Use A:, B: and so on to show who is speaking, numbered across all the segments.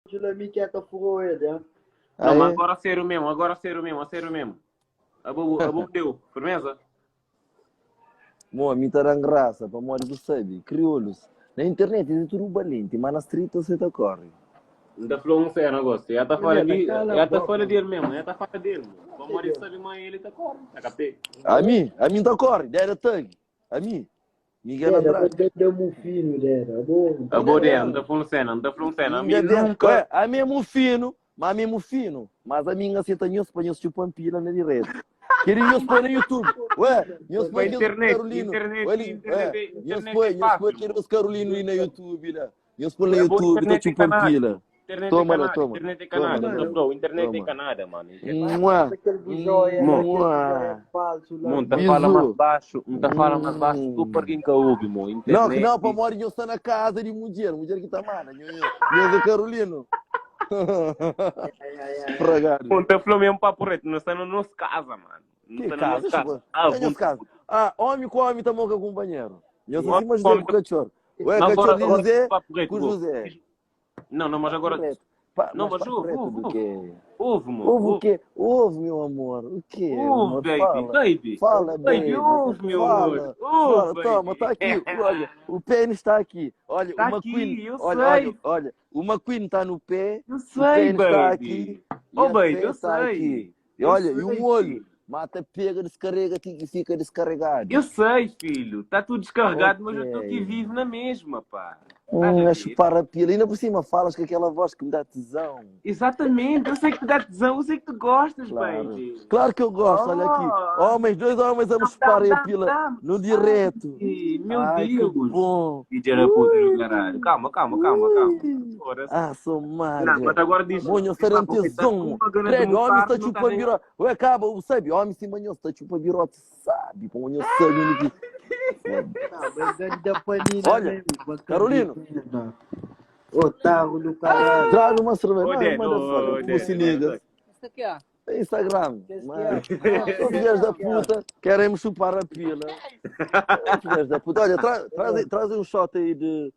A: Jula mi que ta furou ele, hein?
B: Não,
C: Ah,
B: mas
C: é?
B: agora sério mesmo, agora sério mesmo, a sério mesmo. Abo, abo deu, firmeza?
C: Mo, mi ta dan graça, pamodi bu sabe, crioulos, na internet é tudo valente, mas na street você ta corre.
B: N ta fla un cena gosto. Já tá fala
A: Mulher,
B: de,
A: cala a
B: já tá
A: boca.
B: fala dele mesmo, já tá fala dele. Pamodi sabe mas ele tá corre, tá capte?
C: A mi, a mi ta corre, dera tag. A mi, Miguel
A: Dera,
C: Andrade.
A: vou dar mufino, dera. Bom.
B: Abo de, N ta fla un cena, N ta fla un cena. A mi
C: Minha de-
B: nunca
C: Ué, a mi é mufino, mas a mi é mufino. Mas a mim aceita nhos pa nhos chupa pila na direto. Queria nhos pôr no YouTube. Ué, nhos
B: Pa
C: põe aqueles
B: internet,
C: Carolino.
B: internet,
C: Ué, ali,
B: internet,
C: ué,
B: internet
C: nhos
B: é
C: põe, nhos põe
B: fácil,
C: aqueles Carolino aí na YouTube lá. Nhos põe no
B: Ué, bo
C: YouTube, tá
B: internet é
C: chupando
B: canada.
C: pila.
B: Internet é
C: Toma lá,
B: canada,
C: toma.
B: internet é
C: Toma,
B: canada.
C: toma.
B: Não, bro, internet é
C: Toma.
B: canada, mano.
C: Mua.
A: Aquele bujoia,
B: Mo.
A: aquele bujoia falso lá.
B: Mo, tá
C: Bizu.
B: fala mais baixo, não tá fala mais baixo,
C: Hum.
B: tu para quem que ouve, mo.
C: Não,
B: Internet.
C: que não, pa mori nhos está na casa de mulher, mulher que tá mala, nhos nhos é Carolino.
A: Ai, ai, ai.
C: Fragado.
B: Mo, tá falando mesmo papo reto, nós está na nossa casa, mano. Nós
C: Que
B: tá na
C: casa,
B: nossa casa.
C: chupa.
B: Ah,
C: É nhos casa. Ah, homem com homem tá moca companheiro. Nhos
B: Homem
C: assim, mas
B: com
C: José
B: homem
C: com cachorro. Ué,
B: Mas
C: cachorro
B: agora,
C: de
B: agora,
C: José
B: papo reto,
C: com
B: go.
C: José.
B: Não, não, mas agora,
C: Reto. Pa,
B: Não,
C: mas
B: mas
C: papo
B: ouve,
C: reto
B: ouve,
C: do quê?
B: ouve, mo,
C: Ouve o
B: ouve.
C: quê? Ouve, meu amor. O quê?
B: Ouve,
C: amor?
B: baby,
C: Fala.
B: baby.
C: Fala,
B: Baby,
C: baby.
B: ouve, meu
C: Fala,
B: amor. Ouve,
C: fala,
B: baby.
C: toma, tá aqui. Olha, o pênis está aqui. Olha,
B: Tá
C: uma
B: aqui,
C: queen.
B: eu
C: Olha,
B: sei.
C: olha, olha, uma queen está no pé,
B: Eu
C: o
B: sei,
C: pênis está
B: baby.
C: aqui e
B: Oh,
C: a
B: baby,
C: fé
B: eu
C: está
B: sei.
C: aqui. E
B: Eu
C: olha, e
B: sei,
C: um olho,
B: filho.
C: mata, pega, descarrega e fica descarregado.
B: Eu sei, filho. Tá tudo descarregado, mas eu estou aqui
C: Ok.
B: vivo na mesma, pá. Estás a
C: a
B: ver?
C: chupar a pila. Ainda por cima falas com aquela voz que me dá tesão.
B: Exatamente. Eu sei que te dá tesão, eu sei que tu gostas,
C: Claro.
B: baby.
C: Claro que eu gosto, olha aqui.
B: Oh.
C: Homens, dois homens a me
B: Dá,
C: chuparem a
B: dá,
C: pila
B: dá.
C: no direto.
B: Ai, meu
C: Ai, que
B: Deus.
C: bom.
B: Filha da puta do caralho. Calma, calma, calma, calma.
C: Ui.
B: Foda-se.
C: Ah, sou
B: Não,
C: madre.
B: mas agora diz.
C: Monho,
B: diz lá
C: será um
B: porque tá
C: tesão.
B: com uma gana de
C: Credo, homem
B: mutar,
C: está
B: não tá
C: chupando
B: nem.
C: birote. Ué, acaba, sabe? Homem sim, manhã está chupando birote, sabe? Monho, sabe onde que.
A: Não, mas ele da panina
C: Olha,
A: mesmo, bacana
C: Carolino.
A: de merda. Otário do caralho.
C: Traga uma cerveja.
B: Ô,
C: Não,
B: Ded,
C: manda
B: ô,
C: fora.
B: Ded,
C: Pussy niggas.
D: Isso aqui, ó.
C: Tem Instagram.
A: Esse
C: Mas...
A: que é.
C: Os filhos da puta querem me chupar a pila. Os filhos da puta. Olha, tra traz, traz um shot aí de,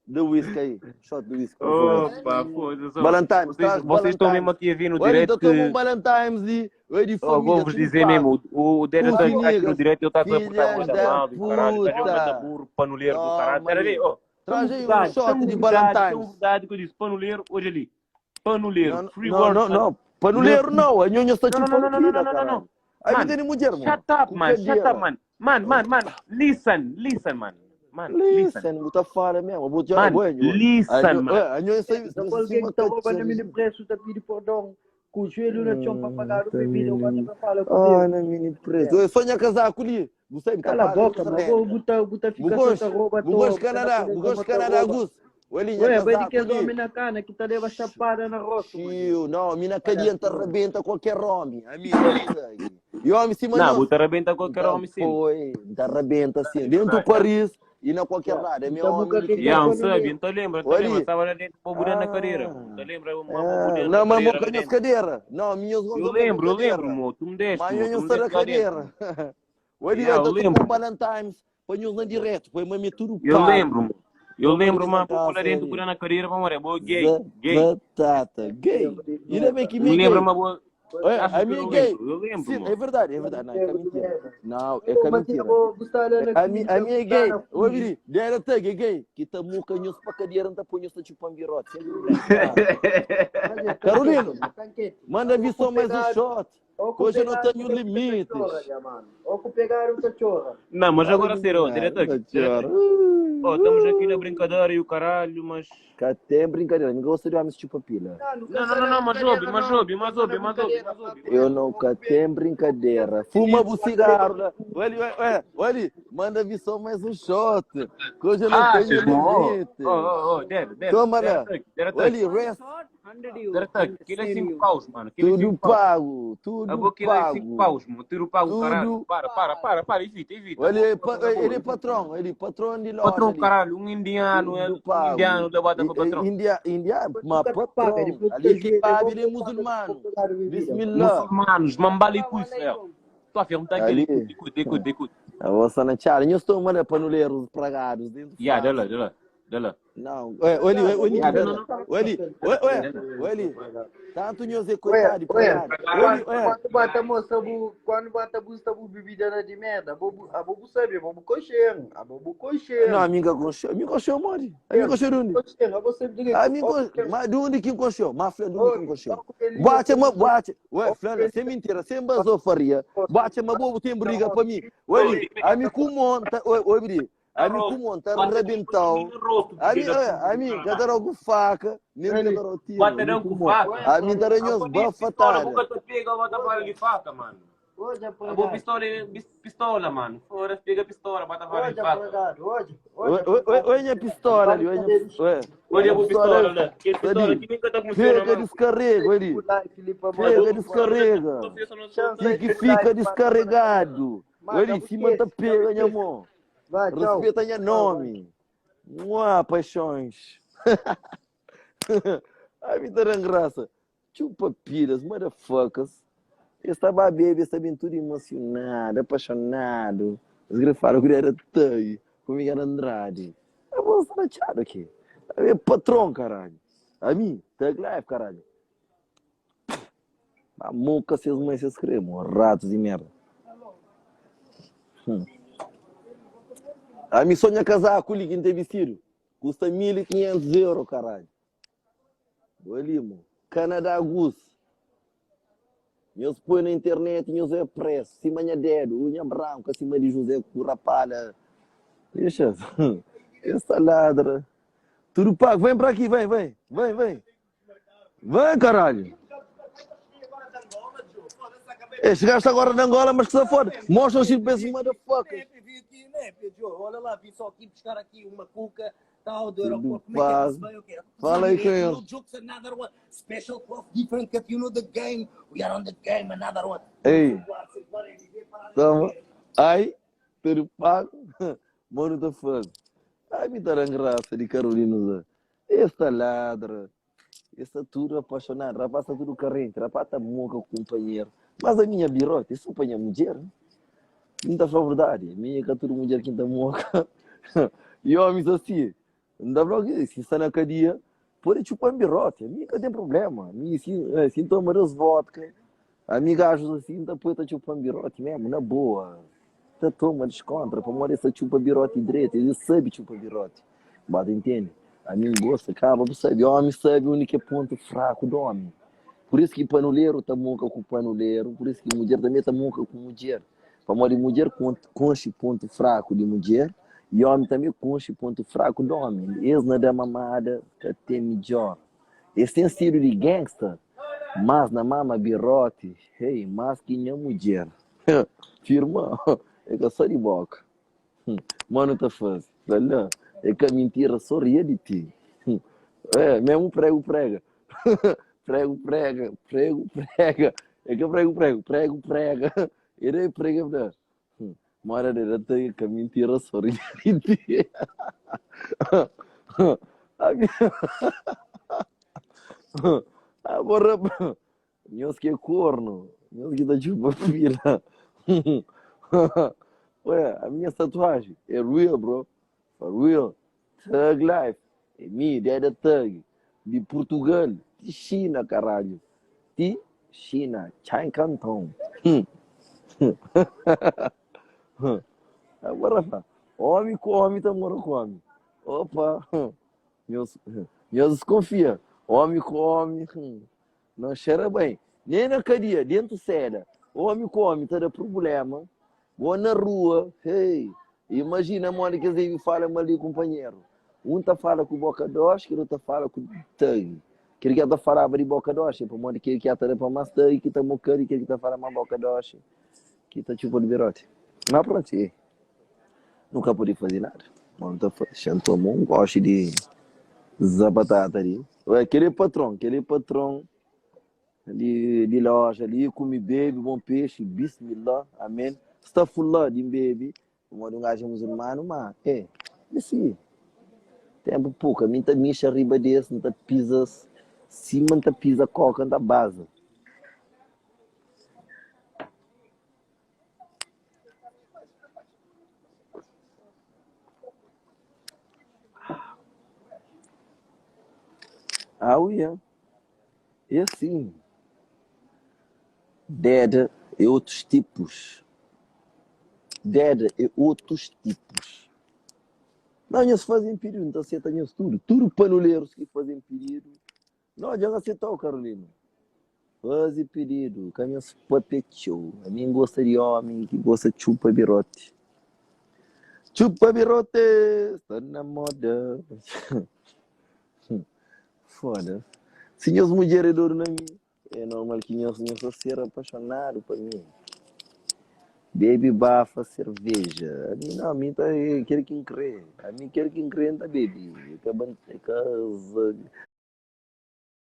C: de whisky aí. Shot de whisky, por favor.
B: Opa, foda-se.
C: Valentine's,
B: Vocês,
C: traz
B: vocês estão mesmo
C: Valentine's.
B: aqui a ver no
C: Olha,
B: direto
C: então toma um
B: que.
C: Valentine's de, oi, de
B: Oh,
C: família,
B: vou-vos
C: tudo
B: dizer
C: pago.
B: mesmo, o, o Daniel
C: Pussy
B: está aqui no
C: niggas,
B: direto, ele está a portar
C: filhas
B: muito
C: da
B: mal do caralho, está a
C: puta.
B: jogar burro, panuleiro do caralho.
C: Toma
B: Espera ali,
C: ali.
B: oh, tão
C: Traz aí um
B: verdade,
C: shot
B: tão
C: de
B: verdade, tão
C: Valentine's.
B: verdade que eu disse, panuleiro, hoje ali, panuleiro,
C: Não,
B: free
C: não,
B: world,
C: não, não. Panuleiro não. A nhonha está
B: Não, não,
C: chupando
B: não, não, não,
C: pila,
B: não, não, não,
C: caralho. Aí
B: Mano,
C: me tem mulher, mano.
B: shut up,
C: Com
B: man, shut up,
C: cadeira.
B: man. Man, man, man, listen, listen, man. Man, listen.
C: Listen, buta fala mesmo. Vou te
B: Man,
C: bueno.
B: listen, man.
C: A nhonha está
A: Então, alguém que tá roubando mini preço, tá pedindo perdão. Com o joelho no chão para pagar o bebida, o cara fala com
C: Ah,
A: Deus.
C: na mini preço. Eu sonho a casaco ali. Você me
A: Cala a boca, mano. Vou botar, botar fica
C: Bugos,
A: só rouba
C: Bugos Canadá, Bugos Canadá, Gus. Olha,
A: Ué, vai de
C: casaco
A: que
C: ali.
A: homem na cana que tá leva chapada na roça. mano.
C: Tio, não, mina caliente arrebenta qualquer homem. A mina, e homem se
B: Não,
C: manda.
B: botar arrebenta qualquer homem sim.
C: Foi, arrebenta assim. Dentro do Paris e na qualquer lado. É meu
A: Então,
C: homem.
A: nunca
C: que-
A: que-
B: Yeah, não sabe, então lembra, então
C: Olha
B: lembra,
C: ali.
B: estava lá dentro, bobuda na
C: Ah.
B: cadeira. Então lembra, uma
C: Ah,
B: bobuda na
C: não, mas
B: cadeira
C: mo
B: lá
C: minhas
B: dentro.
C: cadeira. Não, minhas
B: Eu lembro, eu lembro, mo, tu me deste,
C: Mas
B: mo,
C: eu
B: tu
C: não
B: me
C: estou na
B: deste lá dentro.
C: cadeira. Olha,
B: Yeah,
C: eu
B: eu
C: estou
B: lembro.
C: com Valentine's. Põe uns na direto, põe mami tudo
B: Eu
C: pago.
B: lembro, mo. Eu lembro,
C: Toma
B: uma bobuda
C: ali
B: dentro,
C: na
B: bobuda na cadeira, vamos ver, boa gay, gay.
C: Batata, gay. Ainda bem que
B: Me
C: me
B: lembra
C: gay.
B: uma boa.
C: Olha,
B: Acho
C: a
B: que
C: minha
B: eu
C: gay.
B: lembro, eu lembro,
C: Sim,
B: mo.
C: é verdade, é verdade. Não, é que é mentira. Não, é que é
A: Mas
C: mentira.
A: eu vou estar lá na
C: A minha, a minha é gay.
A: clínica, na
C: Ô, Viri, dera tag, é gay. Que tá muca nhos pa cadeira, não tá punhos tá chupando birote. Carolino, manda vir só mais um shot. Hoje eu não tenho limites.
A: Ou que pegaram cachorra.
B: Não, mas agora sério, ó, diretor.
C: Cachorro.
B: Ó, estamos aqui na brincadeira e o caralho, mas.
C: Cá tem brincadeira, ninguém gosta de homens chupa pila.
B: Não, não, não, não, mas ouve, mas ouve, mas ouve, mas ouve, mas ouve.
C: Eu nunca tenho brincadeira. Fuma o cigarro. né? Olha, olha, olha, manda vir só mais um shot. Que hoje eu não
B: Ah,
C: tenho
B: ó,
C: limite.
B: ó, ó, ó, deve, deve.
C: Toma lá.
B: Diretor,
C: Olha, rest,
B: diretor, aquilo é 5 paus, mano. Aquilo é
C: tudo
B: 5 paus.
C: pago,
B: A
C: tudo
B: boca é 5
C: pago.
B: paus, mano. Tiro pago,
C: Tudo-
B: caralho. Para, para, para, para, evita, evita.
C: Olha, ele é pa- ele é patrão, ele é patrão de loja.
B: Patrão,
C: ali.
B: caralho, um indiano, é
C: Tudo
B: um
C: pago.
B: indiano da bota para patrão.
C: India, India, mas
A: Paga,
C: patrão.
A: depois
C: Ali
A: que
C: que paga, ele é muçulmano. Bismillah.
B: Muçulmanos, mambali cus, é. Tô a ver, tá aquele,
C: Ali.
B: écoute, écoute, écoute.
C: A vossa na tchara, eu estou mandando panuleiros pragados dentro.
B: Yeah, dá lá, dá lá, dá lá.
C: Não, ué, olha, olha, olha,
B: Yeah, não, não,
C: olha, olha, olha, tanto nós é coitado,
A: Ué,
C: coitado. Olha, ué,
A: Quando bata moça, bu, quando bata busta bu bebida na de merda, bobu, a bobu sabe, a bobu coxeiro, a bobu coxeiro.
C: não, amiga concheu, amiga concheu, mori. Amiga concheu de onde?
A: Coxeiro, a você direito.
C: Amigo, mas de onde que encoxou? Mas de onde que encoxou? Bate, mas bate. Ué, Flana, sem mentira, sem basofaria. Bate, mas bobo tem briga para mim. Ué, amigo monta, ué, ué, Bri. Amigo monta, arrebentau. Ami, ué, ami, catarão com faca, nem catarão tiro.
B: Baterão com faca.
C: A mim taranhos
B: Pistola,
C: bafatada.
B: boca te pega, bota fora de faca, mano.
A: Hoje
B: A boa pistola, pistola, mano. Fora, pega pistola, bota fora de
A: Hoje
B: faca.
A: apagado, hoje.
C: Ué, ué, ué, ué, minha pistola ali, ué, minha- ué.
B: Olha a boa pistola, né? Que pistola aqui nunca tá funcionando,
C: Pega,
B: mano.
C: descarrega, olha ali. Pega, descarrega. E que fica descarregado. Olha em cima tá pega, minha mão.
A: Vai, tchau.
C: Respeita minha nome. Mua, paixões. Ai, me tá dando graça. Chupa piras, motherfuckers. Estava a beber, está bem tudo emocionado, apaixonado. Esgrifaram que era tei, comigo era Andrade. Eu vou estar chateado aqui. É patrão, caralho. A mim, thug life, caralho. A moca, seus mães, seus cremos, ratos de merda. Hum. A mim sonha casaco ali que não tem vestido. Custa 1500 euros, caralho. Olha, mano. Canadá Goose. Meus põe na internet, meus é preço. Cima minha dedo, unha branca, acima de José Curapalha. Deixa. Essa ladra. Tudo pago. Vem pra aqui, vem, vem. Vem, vem. Vem, caralho. É, chegaste agora de Angola, mas que se foda. Mostra os para esses motherfuckers.
D: Vim aqui, né, Pedro? Olha lá, vim só aqui buscar aqui uma cuca, tal, do
C: Tudo
D: aeroporto. Como é que é
C: pago.
D: que se veio? Ok.
C: Fala aí com
D: No
C: ele.
D: jokes, another one. Special cloth, different cut, you know the game. We are on the game, another one.
C: Ei. Toma. Ai, tudo pago. Mano, tá foda. Ai, me dá graça de Carolina. Zé. Esta ladra. Esta tudo apaixonado. Rapaz, tá tudo carente. Rapaz, tá moca com o companheiro. Mas a minha birota, isso para a mulher. Não tá falando a verdade. A minha que tudo mulher que tá moca. E homens assim. Não dá pra dizer, se está na cadeia, pode chupar birrote. A minha que tem problema. A minha, se, se toma duas vodka. A minha gajos assim, depois tá chupando birote mesmo, na boa. Tá toma descontra, para morrer essa chupa birote direito, ele sabe chupa birote. Mas entende? A mim gosta, acaba, sabe? Homem sabe o único ponto fraco do homem. Por isso que panuleiro tá monca com panuleiro, por isso que mulher também tá monca com mulher. Para morrer mulher conche ponto fraco de mulher e homem também conche ponto fraco do homem. Eles na da mamada que tem melhor. Esse tem sido de gangster, mas na mama birote, hey, mas que minha mulher. Firma, é que eu sou de boca. Mano, tá fazendo. Olha, é que a mentira sorria de ti. É, mesmo prego, prega. Prego, prega, prego, prega. É que eu prego, prego, prego, prega. Ele prega, prega. Mora de tem que a mentira sorria de ti. Agora, nós que é corno, nós que tá chupa pila. Ué, a minha tatuagem é real, bro. For real. Thug life. É minha ideia da thug. De Portugal. De China, caralho. De China. China Canton. Agora, pá, homem com homem, tá morando com homem. Opa. Meus, meus desconfia. Homem com homem. Não cheira bem. Nem na cadeia, dentro cela. Homem com homem, tá dando problema. Vou na rua, hey. Imagina, mano, que eles falam ali, companheiro. Um tá fala com boca doce, que outro tá fala com thug. Aquele que tá falava de boca doce, para mano, aquele que tá para mais thug, que tá mocando, aquele que tá falando mais boca doce, que tá tipo de virote. Mas pronto, e nunca pude fazer nada. Mano, tá fazendo, tomou um gosto de zabatata ali. Ué, aquele patrão, aquele patrão de loja ali, come, bebe, bom peixe, bismillah, amém. Estafullah de bebe, uma de um gajo muçulmano, mas é, esse tempo pouco, a mim tá micha riba desse, não tá pisas, cima tá pisa coca, não tá base. Auia, é assim. Deda é outros tipos. Deda é outros tipos. Não, nhos fazem pedido, não tá aceita nhos tudo. Tudo panuleiros que fazem pedido. Não, já aceitou, Carolina. Faze pedido, ka nhos papia txeu. Ami N gosta di omi ki gosta txupa biroti. Txupa birote, sta na moda. Foda-se. Si nhos mudjer é dodu na mi, é normal ki nhos nhos ta ser apaixonadu pa mi. Bebe bafa cerveja. Ami não, ami ta kel ki N kre. Ami kel ki N kre N ta bebe. É ka, é ka.